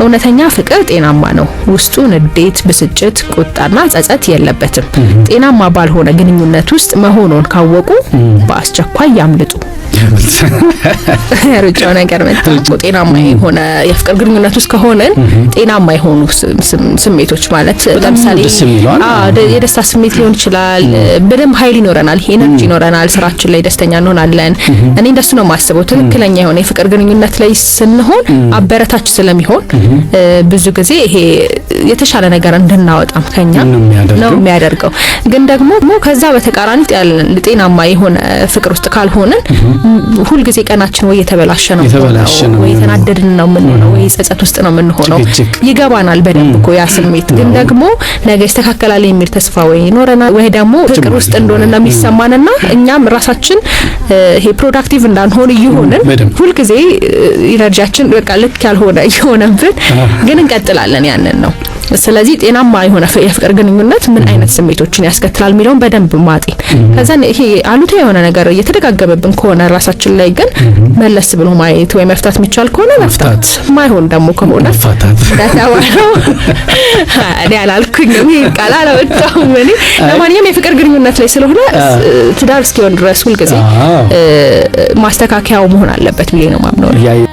እውነተኛ ፍቅር ጤናማ ነው። ውስጡ ንዴት፣ ብስጭት፣ ቁጣና ጸጸት የለበትም። ጤናማ ባልሆነ ግንኙነት ውስጥ መሆኑን ካወቁ በአስቸኳይ ያምልጡ። ሩጫው ነገር መጣ። ጤናማ የሆነ የፍቅር ግንኙነት ውስጥ ከሆነን ጤናማ የሆኑ ስሜቶች ማለት ለምሳሌ ደስ የሚለው አይደል? አዎ፣ የደስታ ስሜት ሊሆን ይችላል። በደንብ ኃይል ይኖረናል፣ energy ይኖረናል፣ ስራችን ላይ ደስተኛ እንሆናለን። እኔ እንደሱ ነው የማስበው። ትክክለኛ የሆነ የፍቅር ግንኙነት ላይ ስንሆን አበረታች ስለሚሆን ብዙ ጊዜ ይሄ የተሻለ ነገር እንድናወጣም ከኛ ነው የሚያደርገው። ነው የሚያደርገው። ግን ደግሞ ከዛ በተቃራኒ ጤናማ የሆነ ፍቅር ውስጥ ካልሆንን ሁልጊዜ ቀናችን ወይ የተበላሸ ነው የተበላሸ ነው ወይ የተናደድን ነው የምንሆነው፣ ወይ ጸጸት ውስጥ ነው የምንሆነው። ጭቅጭቅ። ይገባናል በደንብ እኮ ያ ስሜት፣ ግን ደግሞ ነገ ይስተካከላል የሚል ተስፋ ወይ ይኖረናል ወይ ደግሞ ፍቅር ውስጥ እንደሆነ ነው የሚሰማንና እኛም ራሳችን ይሄ productive እንዳንሆን እየሆንን ሁልጊዜ energy ያችን በቃ ልክ ያልሆነ እየሆነብን ግን እንቀጥላለን ያንን ነው። ስለዚህ ጤናማ የሆነ የፍቅር ግንኙነት ምን አይነት ስሜቶችን ያስከትላል የሚለውን በደንብ ማጤን፣ ከዛን ይሄ አሉታዊ የሆነ ነገር እየተደጋገመብን ከሆነ ራሳችን ላይ ግን መለስ ብሎ ማየት ወይ መፍታት የሚቻል ከሆነ መፍታት፣ ማይሆን ደግሞ ከሆነ መፋታት። እንደተባለው እኔ አላልኩኝም፣ ይሄን ቃል አላወጣሁም እኔ። ለማንኛውም የፍቅር ግንኙነት ላይ ስለሆነ ትዳር እስኪሆን ድረስ ሁልጊዜ ማስተካከያው መሆን አለበት ብዬ ነው የማምነው።